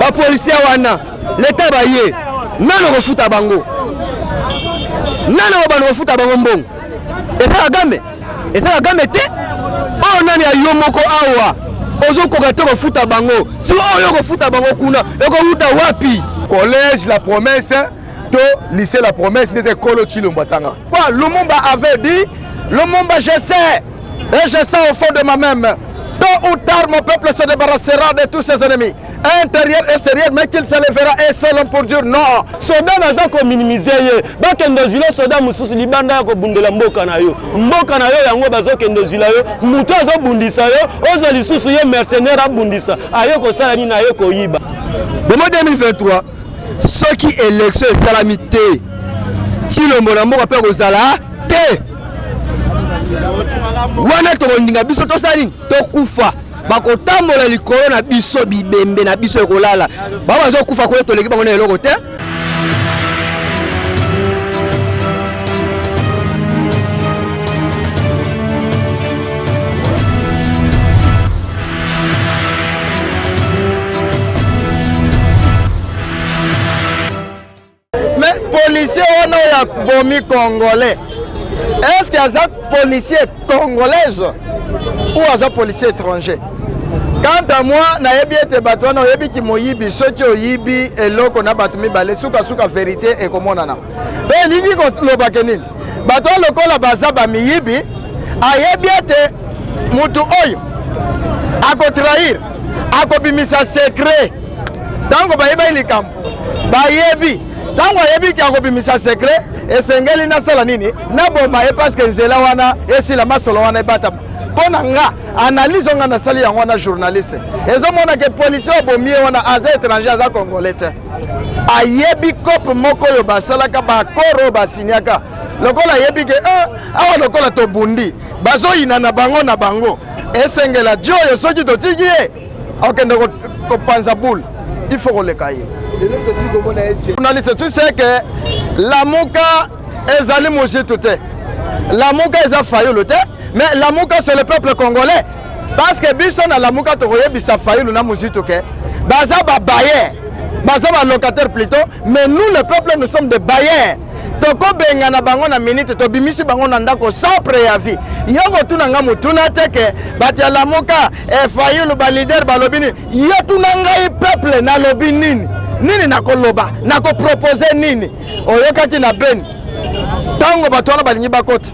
Bapolisier wana leta baye nani okofuta bango? Nani okobanda kofuta bango mbongo? Eza Kagame? Eza Kagame te. Oyo nani ya yo moko awa ozokoka te kofuta bango, si oyo okofuta bango kuna ekowuta wapi? Collège la promesse to lycée la promesse nde ekolo Tshilombo atanga. Quoi Lumumba avait dit, Lumumba je sais et je sens au fond de moi-même, tôt ou tard mon peuple se débarrassera de tous ses ennemis, intérieur, extérieur, mais qu'il se lèvera un seul homme pour dire non. Soda baza kominimize ye, bakende ozwila soda mosusu libanda ya kobundela mboka na yo, mboka na yo yango bazokende ozwila yo moto azobundisa yo, ozwa lisusu ye mercenaire abundisa, aye kosala nini? Aye koyiba. Bomo 2023 soki élection esalami te, Tshilombo na mboka mpe akozala te. Wana tokondinga biso tosala nini? Tokufa. Bakotambola likolo na biso, bibembe na biso ekolala. Bango bazokufa kuna, toleki bango na eloko te. Mais policier wana oyo abomi congolais, est-ce que aza policier congolaise ou aza policier étranger? Quant à moi, nayebi ete bato wana oyebi kimoyibi, soki oyibi eloko na bato mibale, sukasuka verité ekomonana. Mpe elingi koloba ke nini? Bato wana lokola baza bamiyibi, ayebi ete mutu oyo akotrahir, akobimisa secret. Ntango bayebaki likambo, bayebi ntango ayebi ke akobimisa secret, esengeli nasala nini? Naboma ye, parce que nzela wana esila, masolo wana ebatama. Mpo na nga analyse nga nasali yango wana, journaliste, ezomona ke policier obomi ye wana aza étranger, aza congolais te. Ayebi cope moko oyo basalaka, baaccord oyo basignaka, lokola ayebi ke awa lokola tobundi, bazoyina na bango na bango, esengela dio oyo soki totiki ye akende kopanza boule, il faut koleka ye. Journaliste, tu sais que Lamuka ezali Muzitu te, Lamuka eza Fayulu te, mais Lamuka c'est le peuple congolais. Parce que biso na Lamuka tokoyebisa Fayulu na Muzitu ke baza ba bailleurs, baza ba locataires plutôt, mais nous le peuple, nous sommes des bailleurs. Tokobengana bango na minute, tobimisi bango na ndako sans préavis. Yo kotuna nga motuna te ke bato ya Lamuka, Fayulu, ba leader balobi nini. Yo tuna ngai peuple nalobi nini, nini nakoloba, nakopropose nini. Oyokaki na Beni ntango bato wana balingi bakota,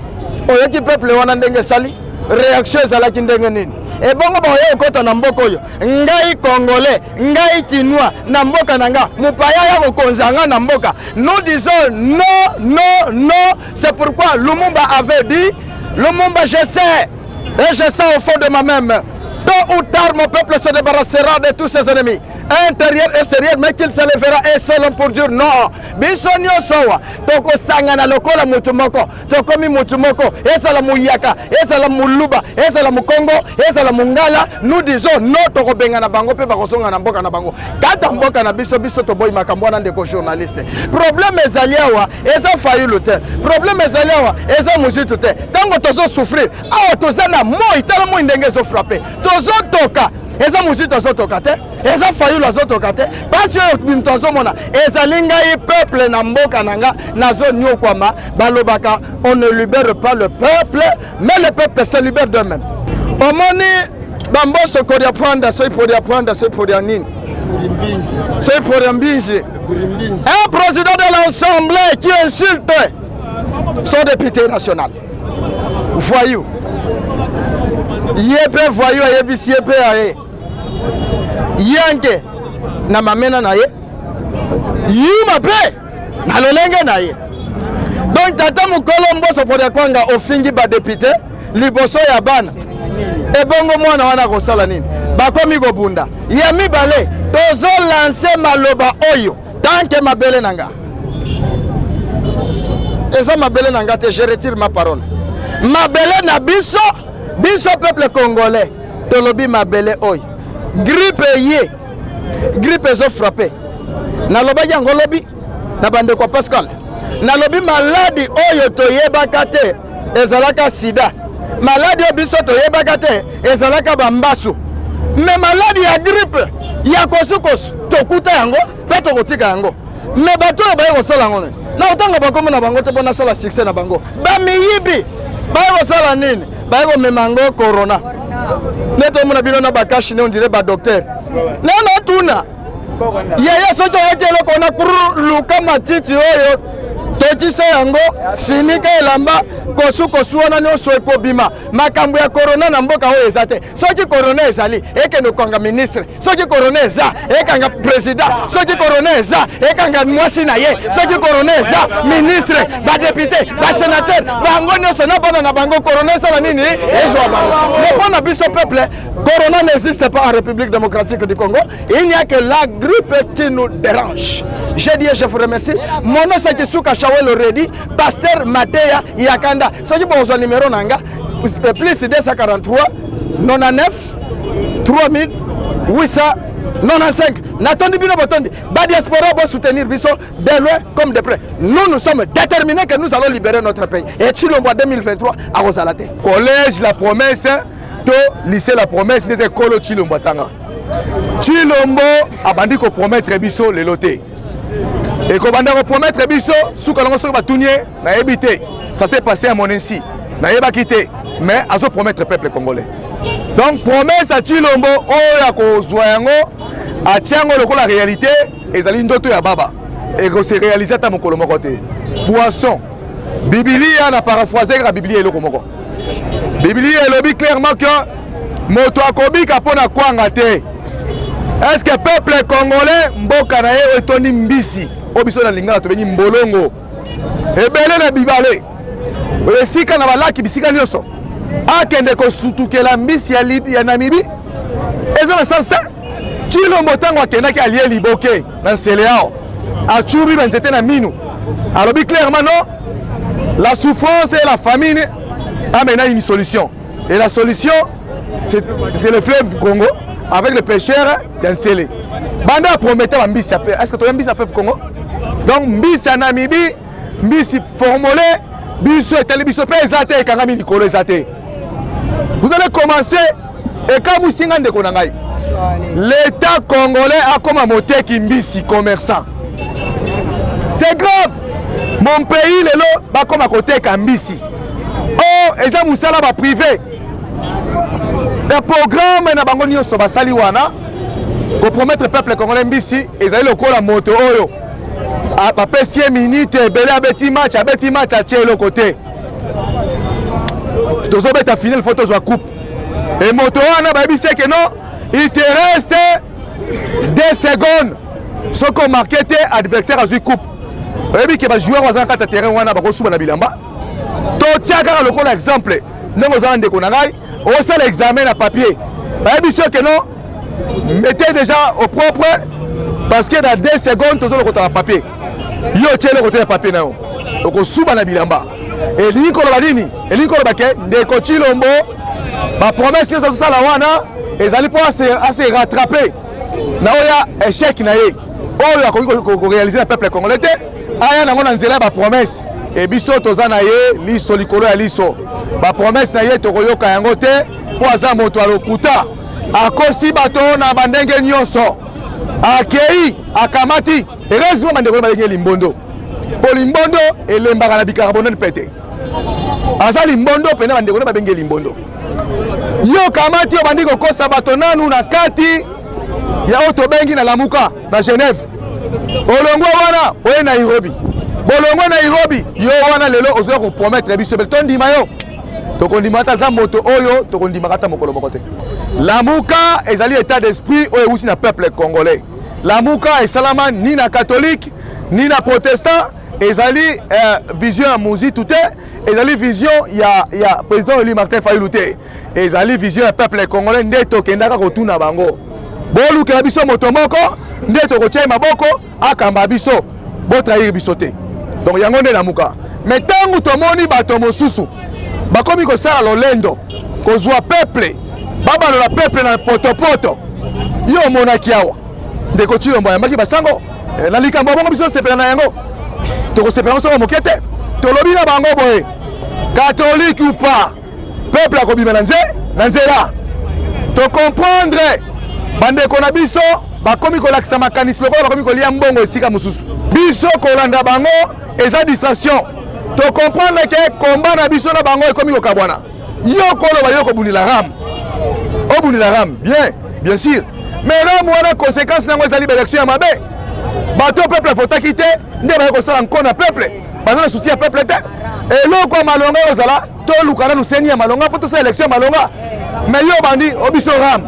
oyoki peuple wana ndenge esali réaction ezalaki ndenge nini? Ebongo baoya kokota na mboka oyo, ngai congolais, ngai kinois, na mboka na nga mopaya ya kokonza nga na mboka. Nous disons non, non, non. C'est pourquoi Lumumba avait dit, Lumumba je sais et je sens au fond de moi-même, tôt ou tard mon peuple se débarrassera de tous ses ennemis, intérieur, extérieur, mais qu'il se lèvera un seul homme pour dire non. Biso nyonso awa tokosangana lokola motu moko, tokomi motu moko, ezala muyaka, ezala muluba, ezala mukongo, ezala mungala, nous disons non. Tokobengana bango mpe bakozonga na mboka na bango, kata mboka na biso. Biso toboyi makambo wana. Ndeko journaliste, problème ezali awa eza Fayulu te, problème ezali awa eza Muzitu te. Ntango tozosouffrir awa, toza na moi, tala moi ndenge ezofrappe, tozotoka. Eza Muzitu azotoka te, eza Fayulu azotoka te. Pasi oyo moto azomona ezali ngai peuple na mboka na nga nazoniokwama. Balobaka on ne libère pas le peuple, mais le peuple se libère d'eux-mêmes. Omoni bamboso kolia pwanda, soki polia pwanda, soki polia nini, soki polia mbinzi. Un président de l'Assemblée qui insulte son député national, voyou, ye mpe voyou, ayebisi ye mpe aye yanke na mamena na ye, yuma mpe na lolenge na ye. Donc tata mokolo Mboso polia kwanga, ofingi badéputé liboso ya bana, ebongo mwana wana akosala nini? Bakomi kobunda ya mibale. Tozolanse maloba oyo, tanke mabele na nga eza mabele na nga te, je retire ma parole, mabele na biso, biso peuple congolais tolobi mabele oyo grippe ye, grippe ezofrappe. Nalobaki yango lobi na bandeko ya Pascal, nalobi maladi oyo toyebaka te ezalaka sida, maladi oyo biso toyebaka te ezalaka bambasu, me maladi ya grippe ya kosukosu. Tokuta yango mpe tokotika yango. Me bato oyo baye kosala yango nini? Na kotanga bakombo na bango te mpo nasala succès na bango. Bamiyibi baye kosala nini? Baye komema yango corona. Nde tomona bino na bakashi ne on dirait ba docteur. Na natuna yaya, soki oyaki eloko wana prr, luka matiti oyo totisa yango, finika elamba kosukosu wana nyonso ekobima. Makambo ya corona na mboka oyo eza te. Soki corona ezali, ekende kokanga ministre. Soki corona eza, ekanga president. Soki corona eza, ekanga mwasi na ye. Soki corona eza, ministre, badepute, basenateur, bango nyonso na bana na bango, corona esala nini? Ezwa bango. Mais mpo na biso peuple, corona n'existe pas en République démocratique du Congo. Il n'y a que la grippe qui nous dérange. J'ai dit et je vous remercie. Mon nom c'est Kisuka Shawel Redi, pasteur Mateya Yakanda. Soki bozwa numéro na nga plus 243 99 3895. Natondi bino botondi. Ba diaspora bo soutenir biso de loin comme de près. Nous, nous sommes déterminés que nous allons libérer notre pays. Et Tshilombo 2023 akozala te. Collège la promesse to lycée la promesse nde ekolo Tshilombo atanga. Tshilombo abandi kopromettre biso lelo te. Ekobanda kopromettre biso suka nango soki batuni ye nayebi te. Ça s'est passé à mon ainsi. Nayebaki te, mais azo promettre peuple congolais. Donc promesse ya Tshilombo oyo akozwa yango atia yango lokola réalité ezali ndoto ya baba. Ekose réaliser ata mokolo moko te. Poisson. Biblia na paraphrase kaka Biblia eloko moko. Biblia elobi clairement que moto akobika mpo na kwanga te. Est-ce que peuple congolais mboka na ye oyo etondi mbisi oyo biso na lingala tobengi mbolongo ebele na bibale esika na balaki bisika nyonso akende kosutukela mbisi ya, ya Namibie eza na sens te. Tshilombo ntango akendaki alie liboke na nsele awa acubi banzete na minu, alobi clairement non, la souffrance et la famine a maintenant une solution et la solution c'est le fleuve Congo avec les pêcheurs ya nsele. Banda apromete bambisi ya fleuve, est-ce que toya mbisi ya fleuve Congo? Donc mbisi ya Namibie, mbisi formole biso etali biso mpe eza te, ekangami likolo eza te. Vous allez commencer ekamwisi nga ndeko na ngai, l'état congolais akoma moteki mbisi, commerçant. C'est grave, mon pays lelo bakoma koteka mbisi. Oh, eza mosala ba privé ya programme na bango nyonso basali wana kopromettre peuple congolais mbisi ezali lokola moto oyo bapesi ye minute ebele, abeti match, abeti match, atie eloko te. Tozobeta final, faut tozwa coupe e moto wana bayebisi eke non, il te reste 2 secondes, soki omarke te adversaire azwi coupe. Oyebi ke bajoueur baza na kati ya terrain wana bakosuba na bilamba. Totia kaka lokola exemple ndenge oza na ndeko na ngai, osala examen na papier, bayebisi yo ke non, mettez déjà au propre parce que dans 2 secondes tozolokota na papier. Yo otie eloko te na papier na yo, okosuba na bilamba. Elingi koloba nini? Elingi koloba ke ndeko Tshilombo bapromesse nyonso azosala wana ezali mpo ase rattrape na oyo ya échec na ye oyo akoki koréaliser na peuple congolais te, aya nango na nzela ya bapromesse. E biso toza na ye liso likolo ya liso, bapromesse na ye tokoyoka yango te mpo aza moto ya lokuta, akosi bato na bandenge nyonso. Akei akamati heureusement bandeko na balingi limbondo mpo limbondo elembaka na bicarbonate mpe te, aza limbondo mpena bandeko na babengi limbondo. Yo kamati oyo bandi kokosa bato nanu na kati ya oyo tobengi na Lamuka na Genève, olongwe wana oye Nairobi, bolongwe Nairobi yo wana lelo ozoya kopromettre biso ebele, tondima yo? Tokondima ata aza moto oyo, tokondimaka ata mokolo moko te. Lamuka ezali état d'esprit oyo ewuti na peuple congolais. Lamuka esalama ni na catholique ni na protestant, ezali vision ya Muzitu te, ezali vision ya président élu Martin Fayulu te, ezali vision ya peuple congolais. Nde tokendaka kotuna bango, bolukela biso moto moko nde tokotia ye maboko akamba biso, botrahir biso te. Donc yango nde Lamuka. Mais ntango tomoni bato mosusu bakomi kosala lolendo, kozwa peuple, babalola peuple na potopoto, yo omonaki awa ndeko Tshilombo ayambaki basango na likambo ya bongo, biso tosepela na yango, tokosepela yango soko moke te. Tolobi na bango boye, catholique ou pas, peuple akobima na nze na nzela. Tocomprendre bandeko na biso. Bakomi kolakisa makanisi lokola bakomi kolia mbongo esika mosusu. Biso kolanda bango eza distraction. To comprendre que combat na biso na bango ekomi kokabwana. Yo koloba yo kobundela RAM. Obundela RAM, bien, bien sûr. Mais RAM wana conséquence nango ezali ba élection ya mabe. Bato peuple afotaki te nde baye kosala nko na peuple. Baza na souci ya peuple te. Eloko ya malonga ozala toluka nanu seni ya malonga mpo tosala élection ya malonga. Mais yo obandi obiso RAM.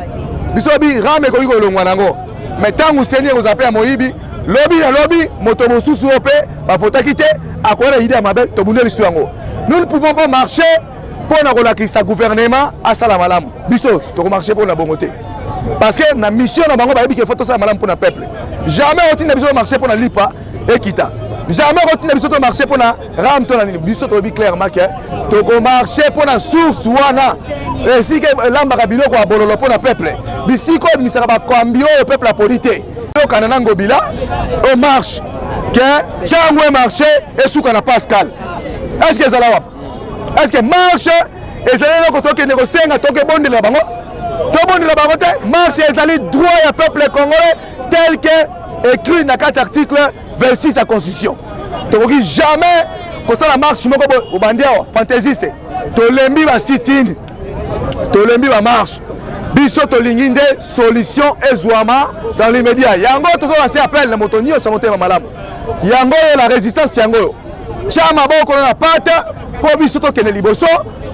Biso bi RAM ekoki kolongwa nango. Mais ntango seni ekozala mpe ya moyibi, lobi na lobi moto mosusu oyo mpe bavotaki te akoya na idée ya mabe, tobundeli biso yango. Nous ne pouvons pas marcher mpo na kolakisa gouvernement asala malamu. Biso tokomarche mpo na bongo te, parce que na mission na bango bayebi ke faut tosala malamu mpo na peuple. Jamais otinda biso marche mpo na lipa ekita, jamais otinda biso tomarche mpo na ram to na nini. Biso toyebi clairement ke tokomarche mpo na source wana esika elambaka biloko ya bololo mpo na peuple, bisika oyo ebimisaka bakambi oyo peuple aponi te. Tokana na Ngobila o marche ke Tshangu e marche esuka na Pascal. Est-ce que ezala wapi? Est-ce que marche ezali eloko tokende kosenga, tokebondela bango? Tobondela bango te. Marche ezali droit ya peuple congolais tel que écrit na kati article 26 ya constitution. Tokoki jamais kosala marche moko boye obandi awa fantaisiste. Tolembi ba sit-in, tolembi ba marche. Biso tolingi nde solution ezwama dans l'immédiat. Yango tozo lancer appel na moto nyonso ya motema malamu. Yango oyo la résistance, yango oyo tya maboko na pata mpo biso tokende liboso,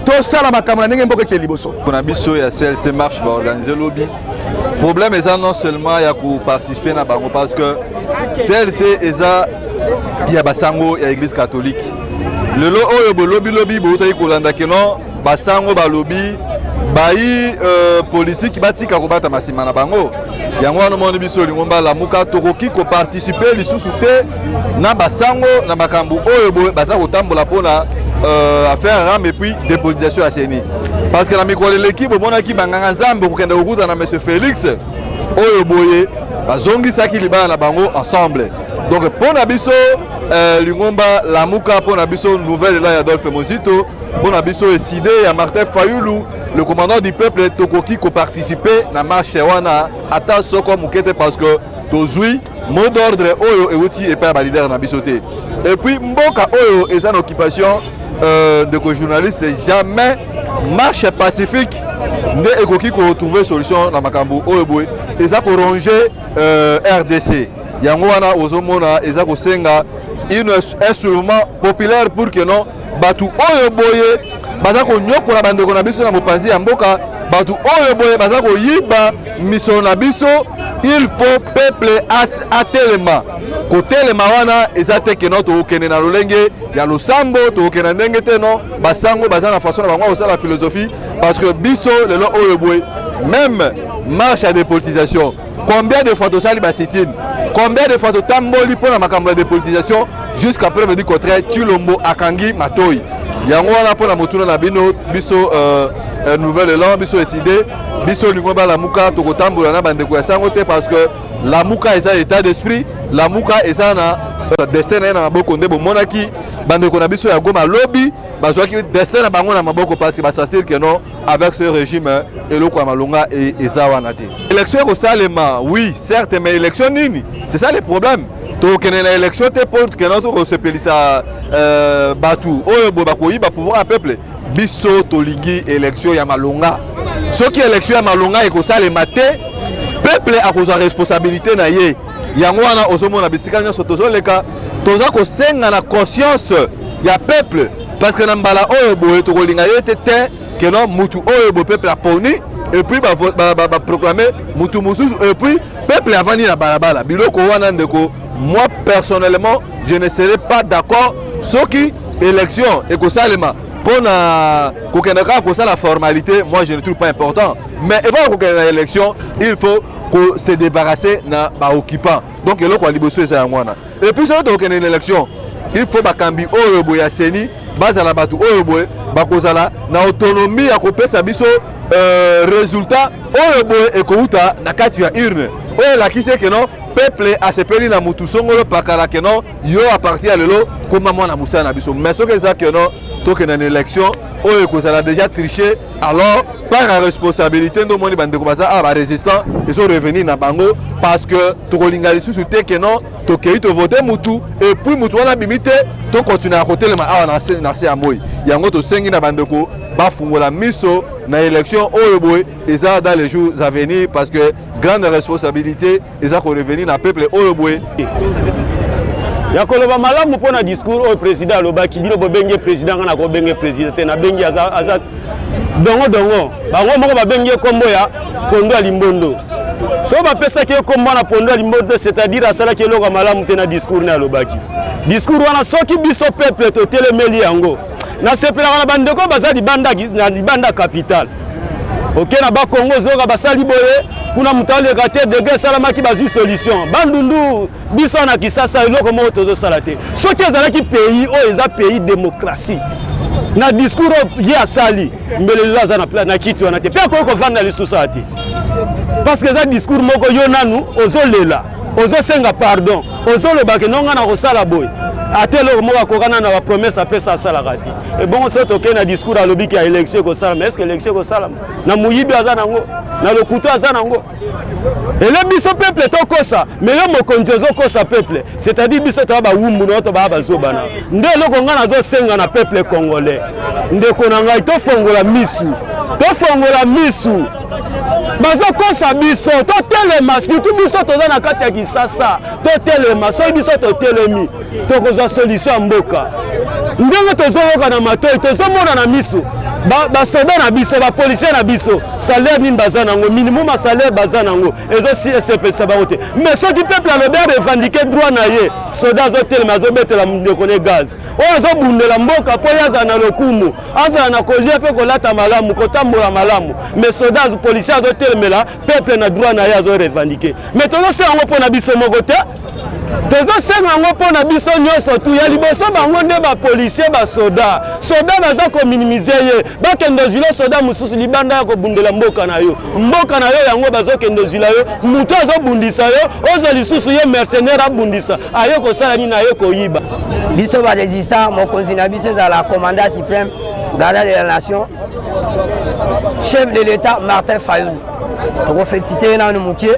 tosala makambo na ndenge mboka ekende liboso. Mpona biso ya CLC, marche baorganiser lobi, problème eza non seulement ya koparticiper na bango, parce que CLC eza ya basango ya église catholique. Lelo oyo bolobilobi boutaki kolanda keno basango balobi bayi politiki batika kobatama nsima na bango. Yango wana omoni biso lingomba Lamuka tokoki koparticiper lisusu te na basango na makambo oyo boye baza kotambola mpona affaire RAM et puis dépolitisation ya CENI, parce que na mikolo eleki bomonaki banganga nzambe kokende kokutana na monsieur Félix oyo boye bazongisaki libala na bango ensemble. Donc mpo na biso lingomba Lamuka, mpo na biso Nouvel Élan ya Adolphe Mozito, mpo na biso ECiDé ya Martin Fayulu, le commandant du peuple, tokoki koparticiper na marche wana ata soko moke te, parce que tozwi mot d'ordre oyo euti epai ya baleader na biso te. Et puis mboka oyo eza na occupation, ndeko journaliste, jamais marche pacifique nde ekoki kotrouver solution na makambo oyo boye eza koronger RDC. Yango wana ozomona eza kosenga un soulèvement populaire pour que non bato oyo boye baza konyokola bandeko na biso na mopanzi ya mboka, bato oyo boye baza koyiba misolo na biso, il faut peuple atelema. Kotelema wana eza te keno tokokende na lolenge ya losambo, tokokende na ndenge te no basango baza na façon na bango kosala philosophie, parce que biso lelo oyo boye, même marche ya dépolitisation, combien de fois tosali basit-in, combien de fois totamboli mpo na makambo ya dépolitisation, jusqu'à preuve du contraire Tshilombo akangi matoi. Yango wana mpo na motuna na bino, biso Nouvel Élan, biso ECiDé, biso lingomba Lamuka, tokotambola na bandeko ya sango te, parce que Lamuka eza état d'esprit, Lamuka eza na destin na ye na maboko. Nde bomonaki bandeko na biso ya Goma lobi bazwaki destin na bango na maboko, parce que basentir que non, avec ce régime eloko ya malonga eza wana te. Élection ekosalema, oui, certes, mais élection nini? C'est ça le problème. Tokende na élection te mpo kena tokosepelisa bato oyo boye bakoyiba pouvoir ya peuple. Biso tolingi élection ya malonga. Soki élection ya malonga ekosalema te, peuple akozwa responsabilité na ye. Yango wana ozomona bisika nyonso tozoleka, toza kosenga na conscience ya peuple, parce que na mbala oyo boye tokolinga ye te te keno mutu oyo boye peuple aponi et puis baproclamer mutu mosusu et puis peuple avandi na balabala. Biloko wana, ndeko, moi personnellement je ne serai pas d'accord. Soki élection ekosalema mpona kokende kaka kosala formalité, moi je ne trouve pas important. Mais avant kokende na élection, il faut se débarrasser na baoccupant. Donc eloko ya liboso eza yango wana. Et puis soki tokokende na élection, il faut bakambi oyo boye ya CENI bazala bato oyo boye bakozala na autonomie ya kopesa biso résultat oyo boye ekouta na kati ya urne, oyo elakisi eke non, peuple asepeli na mutu songolo pakala, ke non, yo à partir ya lelo koma mwana mosala na biso. Mais soki eza ke non, tokende na élection oyo ekozala déjà triché. Alors par ya responsabilité nde omoni bandeko baza awa barésistant ezo revenir na bango, parce que tokolinga lisusu te ke non, tokei tovote mutu et puis mutu wana abimi te, tokontinue kotelema awa na se ya moi. Yango tosengi na bandeko bafungola miso na élection oyo boye eza dans les jours à venir, parce que grande responsabilité eza korevenir na peuple oyo boye. Ya koloba malamu mpo na discours oyo président alobaki. Bino bobenge président, nga nakobenge président te. Nabengi aza, aza dongo dongo. Bango moko babengi ye nkombo ya pondo ya limbondo. So bapesaki ye nkombo wana pondo ya limbondo, c'est-à-dire asalaki eloko ya malamu te na discours ne alobaki. Discours wana, soki biso peuple totelemeli yango, nasepelaka na bandeko baza libanda, na libanda capitale. Oke na Bakongo, ozoyoka basali boye kuna, moto aleka te, dégâts esalamaki, bazwi solution. Bandundu, biso na Kisasa, eloko moko tozosala te. Soki ezalaki pays oyo eza pays démocratie, na discours oyo ye asali, mbele lelo aza na kiti wana te, mpe akoki kovanda lisusu aya te, parce que eza discours moko yo nanu ozolela, ozosenga pardon, ozoloba ke nonga na kosala boye, ata eloko moko akokana na bapromesse apesa asalaka te. Ebongo soki tokei na discours, alobiki ya élection ekosalama, est ce que élection ekosalama na moyibi aza nango, na lokuto aza nango? Ele biso peuple tokosa, mais yo mokonzi ozokosa peuple, c'est-à-dire biso toya bawumbu na yo, to baya bazoba na nde. Eloko ngai nazosenga na peuple congolais, ndeko na ngai, tofongola misu, tofongola misu. Bazokosa biso, totelema. Surtout biso toza na kati ya Kisasa, totelema. Soki biso totelemi, tokozwa solution ya mboka. Ndenge tozoyoka na matoi, tozomona na miso, basoda na biso, bapolicier na biso, salaire nini baza nango? Minimum ya salaire baza nango ezosepelisa bango te. Mais soki peuple alobi arevendiquer droit na ye, soda azotelema, azobetela ndeko ne gaz oyo azobundela mboka mpo ye azala na lokumu, azala na kolia mpe kolata malamu, kotambola malamu. Mais soda, policier azotelemela peuple na droit na ye azorevendiquer. Mais tozosenga yango mpo na biso moko te, tozosenga yango mpo na biso nyonso tu. Ya liboso, bango nde bapolicier, basoda. Soda baza kominimiser ye, bakende ozwila soda mosusu libanda ya kobundela mboka na yo. Mboka na yo yango bazokende ozwila yo moto azobundisa yo, ozwa lisusu ye mercenaire abundisa. Aye kosala nini? Aye koyiba. Biso barésistant, mokonzi na biso ezala commandant suprême, gardien de la nation, chef de l'État Martin Fayulu. Tokoféliciter ye nanu mokie.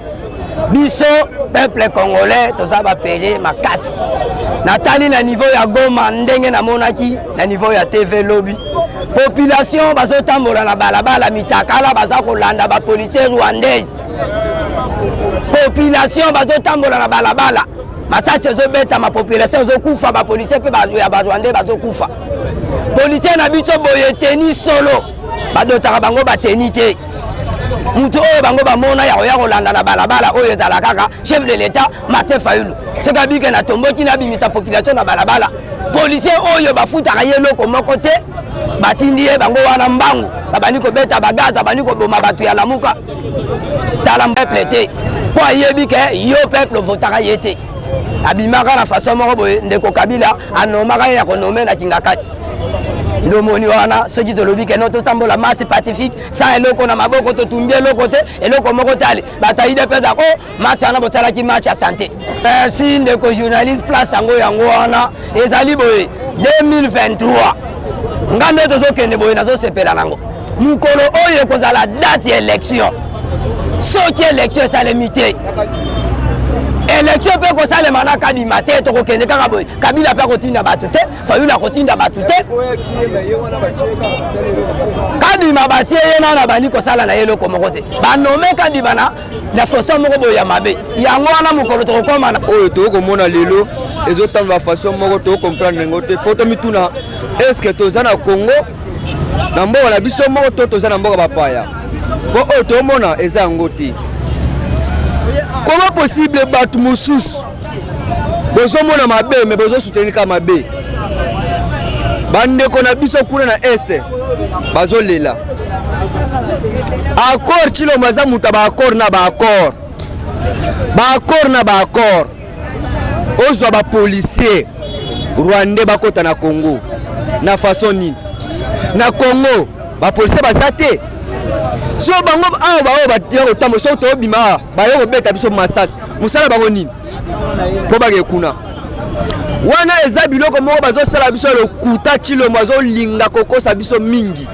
Biso peuple congolais toza bapele makasi. Natali na niveau ya Goma, ndenge namonaki na niveau ya TV lobi, population bazotambola na balabala, mitakala, baza kolanda bapolicier rwandaise. Population bazotambola na balabala, masasi ezobetama, population ezokufa, bapolicier mpe ya barwandais bazokufa. Policier na biso boye teni solo, badotaka bango bateni te. Motu oyo bango bamona ya koya kolanda na balabala oyo ezala kaka chef de l'État Martin Fayulu. Soki abike na tomboki, nabimisa population na balabala, policier oyo bafutaka ye eloko moko te, batindi ye bango wana mbangu, babandi kobeta bagaz, babandi koboma bato ya Lamuka. Tala peuple te, mpo ayebi ke yo peuple ovotaka ye te. Abimaka na façon moko boye, ndeko Kabila anomaka ye ya konommer na Kingakati. Ndomoni wana, soki tolobi ke no, totambola marche pacifique sans eloko na maboko, totumbi eloko te, eloko moko te, ale bato ya UDPS o marche wana bosalaki marche ya santé. Merci ndeko journaliste. Place yango, yango wana ezali boye. 2023 nga nde tozokende boye, nazosepela nango. Mokolo oyo ekozala date ya élection, soki élection esalemi te, élection mpe kosalema na Kadima te, tokokende kaka boye. Kabila mpe akotinda bato te, Fayulu akotinda bato te. Kadima batie ye nano, abandi kosala na ye eloko moko te. Banommer Kadima na façon moko boye ya mabe. Yango wana mokolo tokokóma na oyo tokomona lelo ezotambola façon moko tokocomprendre yango te. Faut tomituna: est ce que toza na Congo, na mboka na biso moko, to toza na mboka bapaya? Mpo oyo tomona eza yango te. Comment possible bato mosusu bozomona mabe, mais bozosoutenir kaka mabe? Bandeko na biso kuna na Est bazolela accord. Tshilombo aza moto ya baaccord na baaccord, baaccord na baaccord. Ozwa bapolicier rwandais bakɔta na Congo na façon nini? Na Congo bapolicier baza te. So bango awa baoyo baya kotambola, soki tobima awa, baya kobeta biso masasi. Mosala bango nini mpo bake kuna? Wana eza biloko moko bazosala biso ya lokuta. Tshilombo azolinga kokosa biso mingi.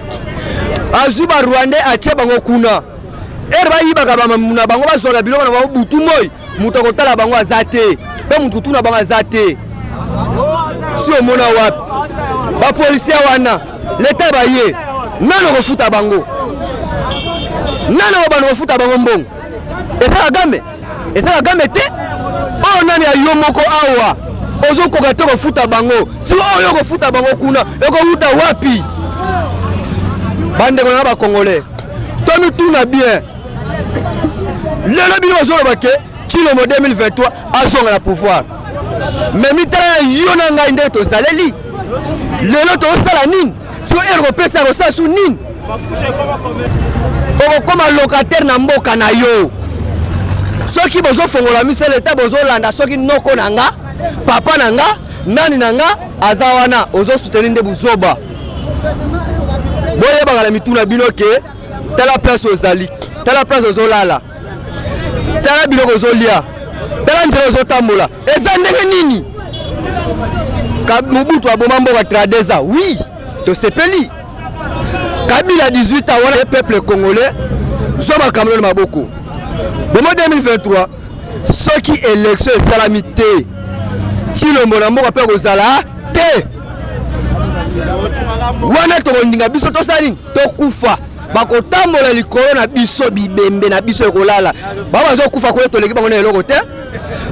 Azwi ba Rwandais, atie bango kuna, ere bayibaka na bango, bazwaka biloko na bango butu moi, moto akotala bango aza te, mpe moto kotuna bango aza te. Si omona wapi bapolisier wana? Leta baye, nani okofuta bango? Nani okobanda kofuta bango mbongo? Eza Kagame? Eza Kagame te. Oyo nani ya yo moko awa ozokoka te kofuta bango, si oyo okofuta bango kuna ekowuta wapi? Bandeko na bacongolais, tomituna bien. Lelo bino ozoloba ke Tshilombo 2023 azonga na pouvoir, mais mitala ya yo na ngai ndenge tozaleli lelo, tozosala nini? Siko ere kopesa kosala su nini? Okokoma locataire na mboka na yo soki bozofongola miso. Leta bozolanda, soki noko na nga, papa na nga, nani na nga aza wana, ozosoutenir nde buzoba. Boyebaka na mituna bino ke tala place ozali, tala place ozolala, tala biloko ozolia, tala nzela ozotambola, eza ndenge nini? Mobutu aboma mboka 32 ans, oui, tosepeli. Kabila 18 ans. Wana peuple congolais, zwa makambo na maboko. Bomo 2023, soki élection esalami te, Tshilombo na mboka mpe kozala te. Wana tokondinga biso tosala nini? Tokufa, bakotambola likolo na biso, bibembe na biso ekolala. Bao bazokufa kuna, toleki bango na eloko te.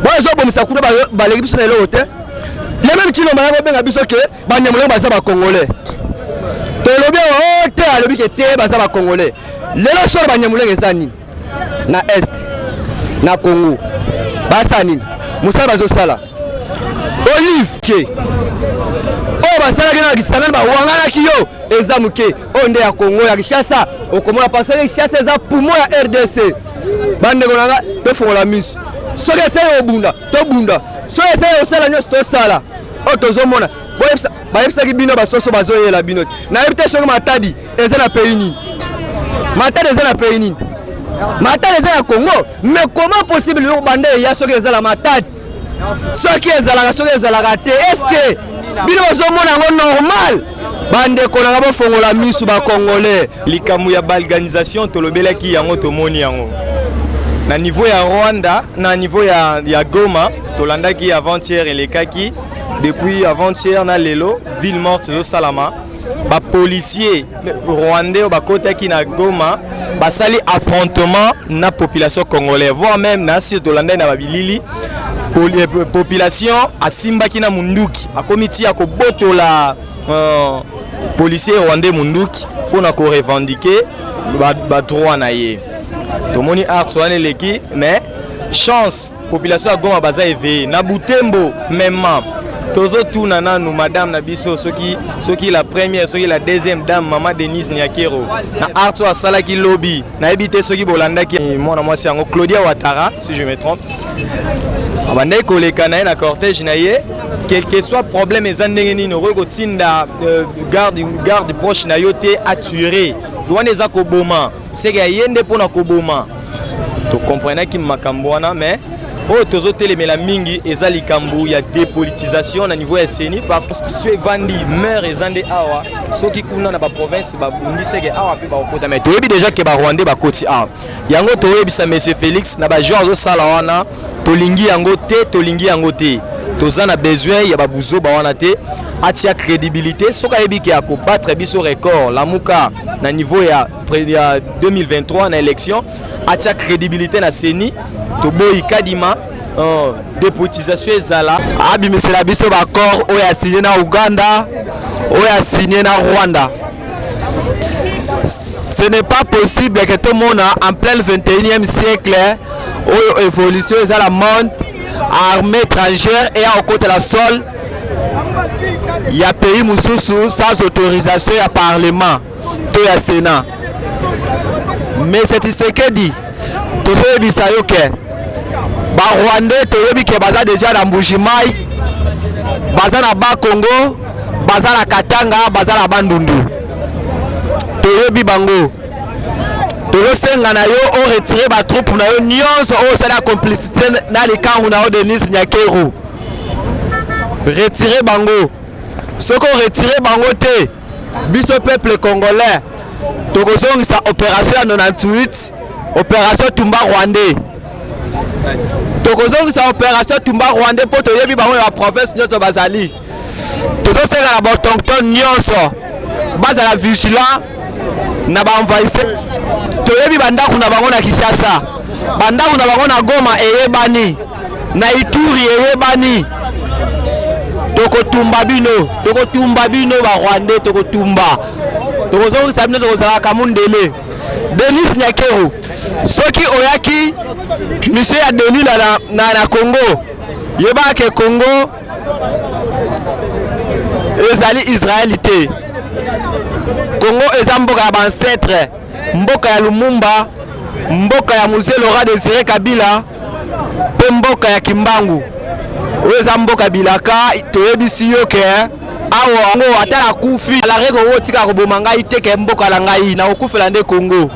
Bao bazobomisa kuna, baleki biso na eloko te. Le même Tshilombo aya kobenga biso ke banyamulenge baza bacongolais. Tolobi awa o te, alobi ke te, baza bacongolais. Lelo solo banyamulenge eza nini na Est na Congo? Basala nini? Mosala bazosala olive ke oyo basalaki na Kisangani, bawanganaki yo, eza moke. Oyo nde ya Congo ya Kinshasa okomona, parce que Kinshasa eza poumon ya RDC. Bandeko na nga, tofongola miso. Soki esali kobunda, tobunda. Soki esali kosala nyonso, tosala. Oyo tozomona, bayebisaki bino basoso bazoyela bino te. Nayebi te soki Matadi eza na pays nini. Matadi eza na pays nini? Matadi eza na Congo, mais comment possible yo banda eya soki eza na Matadi, soki ezalaka, soki ezalaka te? Est-ce bino bozomona yango normal? Bandeko nanga, bofongola misu, bacongolais. Likambo ya balkanisation, tolobelaki yango, tomoni yango na niveau ya Rwanda, na niveau ya Goma. Tolandaki avant-hier, elekaki depuis avant-hier na lelo, ville morte ezosalama. Bapolicier rwandais oyo bakotaki na Goma basali affrontement na population congolais, voire même na si tolandaki na babilili, population asimbaki na munduki, akomi ti ya kobotola policier rwandais munduki mpona korevendiquer badroit na ye. Tomoni art wana eleki, mais chance, population ya Goma baza éveillé. Na Butembo mêmement, tozotuna nanu madame na biso, soki la première, soki la deuxième dame, mama Denise Nyakeru, na art oyo asalaki lobi, nayebi te soki bolandaki mwana mwasi yango Claudia Watara, si je me trompe, abandaki koleka na ye na cortège na ye. Quel que soit problème eza ndenge nini, okoki kotinda garde proche na yo te aturer wana, eza koboma seke ya ye nde mpona koboma. Tokomprenaki makambo wana, mais oyo tozotelemela mingi eza likambo ya dépolitisation na niveau ya CENI, parce que constitution evandi maire eza nde awa. Soki kuna na baprovince babundi, seke awa mpe bakokota. Mais toyebi déjà ke barwandais bakoti awa. Yango toyebisa monsieur Félix na bagenre azosala wana, tolingi yango te, tolingi yango te. Toza na besoin ya babuzoba wana te. Atia crédibilité. Soki ayebi ke akobattre biso record Lamuka na niveau ya 2023 na élection, atia crédibilité na CENI. Toboyi Kadima, dépolitisation ezala. Abimisela biso baaccord oyo asigne na Uganda, oyo asigne na Rwanda. Ce n'est pas possible que tomona en plein 21e siècle oyo évolution eza la monde, armée étrangère eya kokotela sol ya pays mosusu sans autorisation ya parlement to ya sénat. Mais Tshisekedi, tozoyebisa yo ke barwandais, toyebi ke baza deja na Mbujimai, baza na Bakongo, baza na Katanga, baza na Bandundu, toyebi bango. Tozosenga na yo oretirer batroupe na yo nyonso oyo osali ya complicité na likangu na yo Denise Nyakeru. Retire bango. Soki oretire bango te, biso peuple congolais tokozongisa opération ya 98, opération Tumba Rwandais. Tokozongisa opération Tumba Rwandais mpo toyebi bango na baprovince nyonso bazali. Tozosenga na baautochtone nyonso bazala vigilant na baenvahisseur. Toyebi bandako na bango na Kinshasa, bandako na bango na Goma eyebani, na Ituri eyebani. Tokotumba bino, tokotumba bino ba Rwandais, tokotumba, tokozongisa bino, tokozala kamundele. Denis Nyakeru, soki oyaki mission ya Delila na, na, na Congo, yeba ke Congo ezali Israël te. Congo eza mboka ya ba-ancêtre, mboka ya Lumumba, mboka ya Mzee Laurent Désiré Kabila mpe mboka ya Kimbangu. Oyo eza mboka bilaka, toyebisi yo ke awa ngo ata nakufi alare Congo tika koboma ngai te, ke mboka na ngai nakokufela nde Congo.